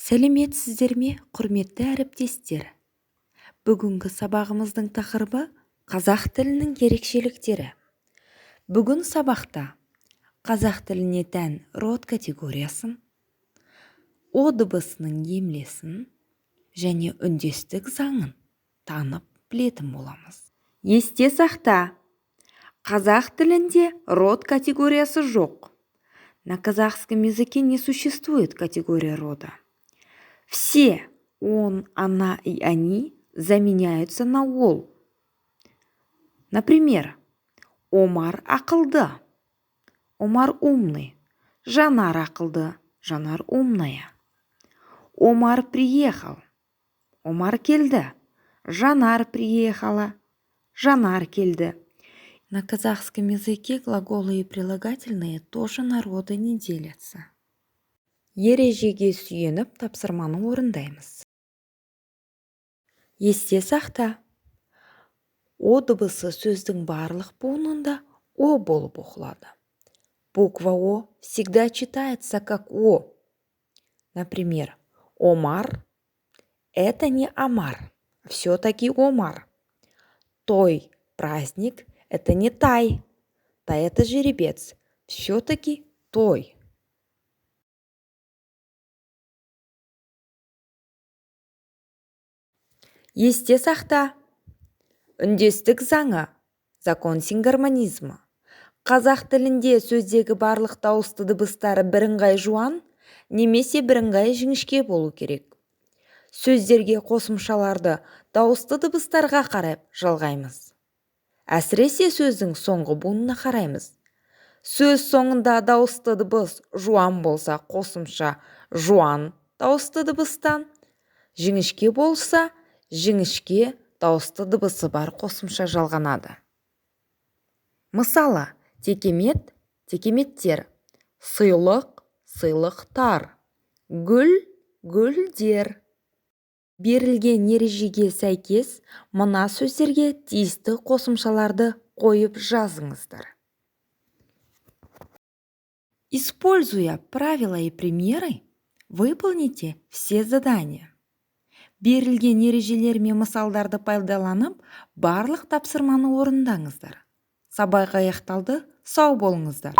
Сәлеметсіздер ме, құрметті әріптестер! Бүгінгі сабағымыздың тақырыбы: қазақ тілінің ерекшеліктері. Бүгін сабақта қазақ тіліне тән род категориясын, о дыбысының емлесін және үндестік заңын танып білетін боламыз. Есте сақта: қазақ тілінде род категориясы жоқ. На казахском языке не существует категория рода. Все он, она и они заменяются на ол. Например, Омар ақылды. Омар умный. Жанар ақылды. Жанар умная. Омар приехал. Омар келді. Жанар приехала. Жанар келді. На казахском языке глаголы и прилагательные тоже на роды не делятся. Ережеге сүйеніп, тапсырманы орындаймыз. Есте сақта: о дыбысы сөздің барлық буынында о болып оқылады. Буква о всегда читается как о. Например, Омар – это не Амар, все-таки Омар. Той – праздник, это не тай. Тай – это жеребец, все-таки той. Есте сақта: үндестік заңы, закон сингармонизма. Қазақ тілінде сөздегі барлық дауысты дыбыстар бірыңғай жуан немесе бірыңғай жіңішке болу керек. Сөздерге қосымшаларды дауысты дыбыстарға қарап жалғаймыз. Әсіресе сөздің соңғы буынына қараймыз. Сөз соңында дауысты дыбыс жуан болса, қосымша жуан дауысты дыбыстан, жіңішке болса, жіңішке дауысты дыбысы бар қосымша жалғанады. Мысалы, текемет, текеметтер, сыйлық, сыйлықтар, гүл, гүлдер. Берілген ережеге сәйкес мына сөздерге тиісті қосымшаларды қойып жазыңыздар. Используя правила и примеры, выполните все задания. Берілген ережелер мен мысалдарды пайдаланып, барлық тапсырманы орындаңыздар. Сабақ аяқталды, сау болыңыздар.